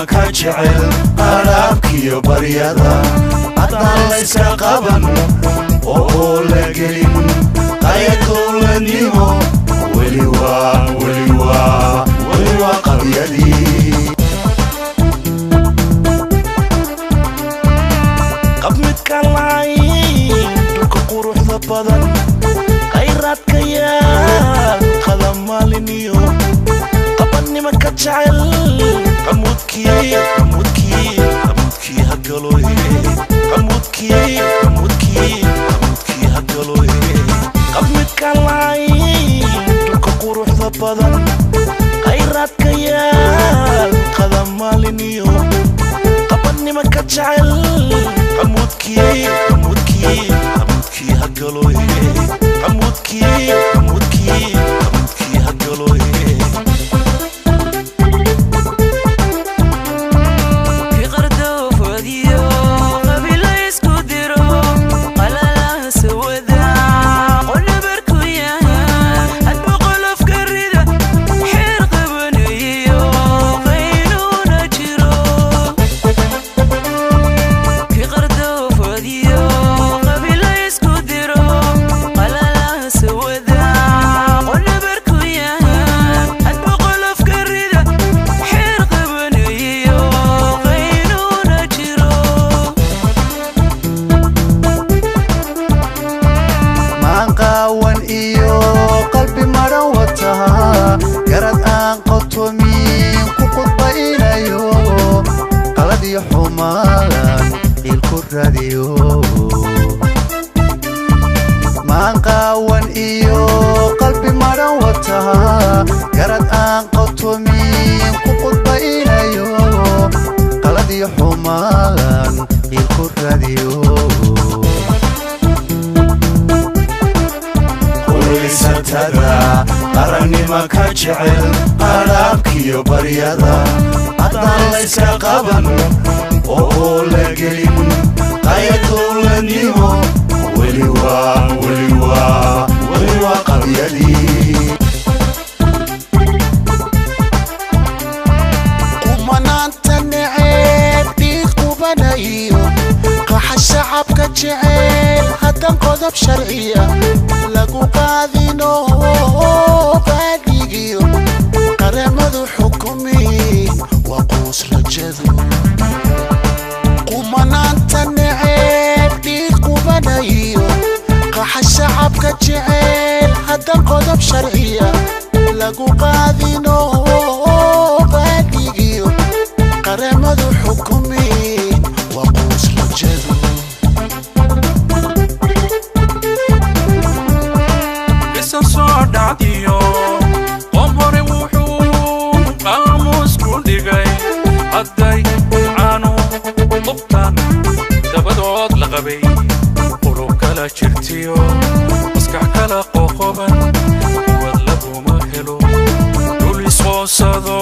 Qarannimo ka jecel qaraabkiyo baryada, haddaan layska qaban oo la gelin qaya dowladnimo, weli waa, weli waa, weli waa qabyadii. Qab midkaan lahayn dhulka quruxda badan, khayraadka yaal, qadamaaliniyo qabannimo ka jecel, qamuudkii, qamuudkii, qamuudkii hagaloye, qamuudkii, qamuudkii, qamuudkii hagaloye. Qab midkaan lahayn dhulka quruxda badan, khayraadka yaal, qadamaaliniyo qabannimo ka jecel, qamuudkii, qamuudkii, qamuudkii hagaloye, qamuudkii, qamuudkii, qamuudkii hagaloye. Maanqaawan iyo qalbi madhan wataa, garad aan qotomin ku qudbaynayo, qalad iyo xumaan iilku raadiyo. Maanqaawan iyo qalbi madhan wataa, garad aan qotomin ku qudbaynayo, qalad iyo xumaan iilku raadiyo. Quraysatada qarannimo ka jecel qaraabkiyo baryada, haddaan layska qaban oo la gelin qaya dowladnimo, weli waa, weli waa, weli waa qabyadii. Kumanaanta neceeb dhiig qubanayo, qaxa shacabka jecel, haddaan qodob sharciya lagu qaadino, qaadhigiyo qaramadu xukumin, waa quus rajadu. Kumanaanta neceeb dhiig qubanayo, qaxa shacabka jecel, haddaan qodob sharciya lagu qaadino, qaadhigiyo qaramadu xukumin, waa quus rajadu. Bisan soo dhacdiyo qoom hore wuxuu qaamuus ku dhigay, hadday caanu qubtaan dabadood la qabay, qurub kala jirtiyo maskax kala qoqoban, quwad laguma helo. Dhul isqoonsado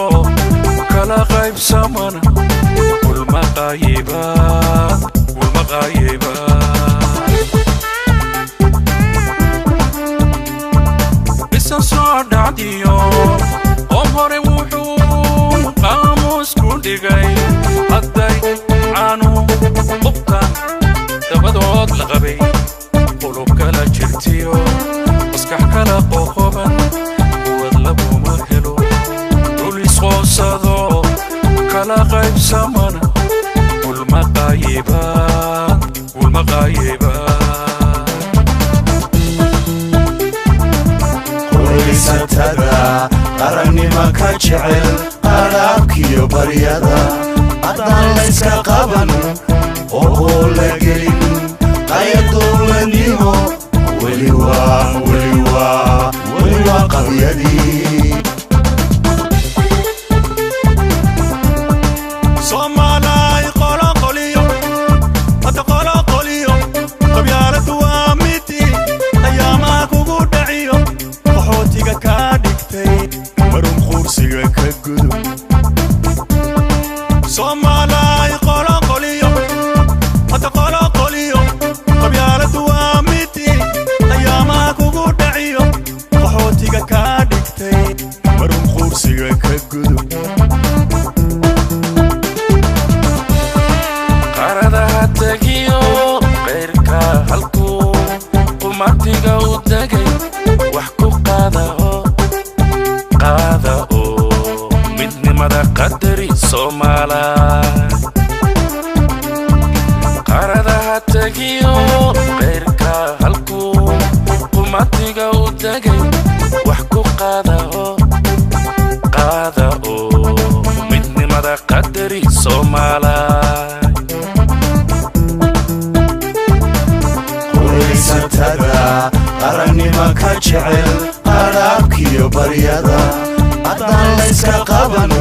kala qaybsamana, kulma qaayiba, kulma qaayiba. Bisan soo dhacdiyo qoom hore wuxuu qaamuus ku dhigay, hadday caanu qubtaan dabadood la qabay, qulub kala jirtiyo maskax kala qoqoban, quwad laguma helo. Dhul isqoonsado kala qaybsamana, kulma qaayiba, kulma qaayiba. Quraysatada qarannimo ka jecel qaraabkiyo baryada, haddaan layska qaban oo la gelin qaya dowladnimo, weli waa, weli waa, weli waa qabyadii. Soomaalay qoloqoliyo hadda qoloqoliyo, qabyaaladu waa midi ayaamaha kugu dhaciyo, qaxootiga kaa dhigtay marun quursiga ka gudub. Soomaalay qoloqoliyo hadda qoloqoliyo, qabyaaladu waa midi ayaamaha kugu dhaciyo, qaxootiga kaa dhigtay. Soomaala qaradaha tegiyo qeyrka halkuu qumatiga u tegay, wax ku qaada oo qaada oo midnimada qadari Soomaala. Qulaysatada qarannima ka jecel qadhaabkiyo baryada, haddaan layska qaban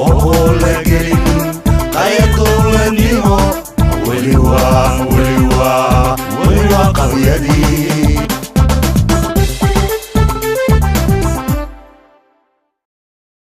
oo la gelin qayadoo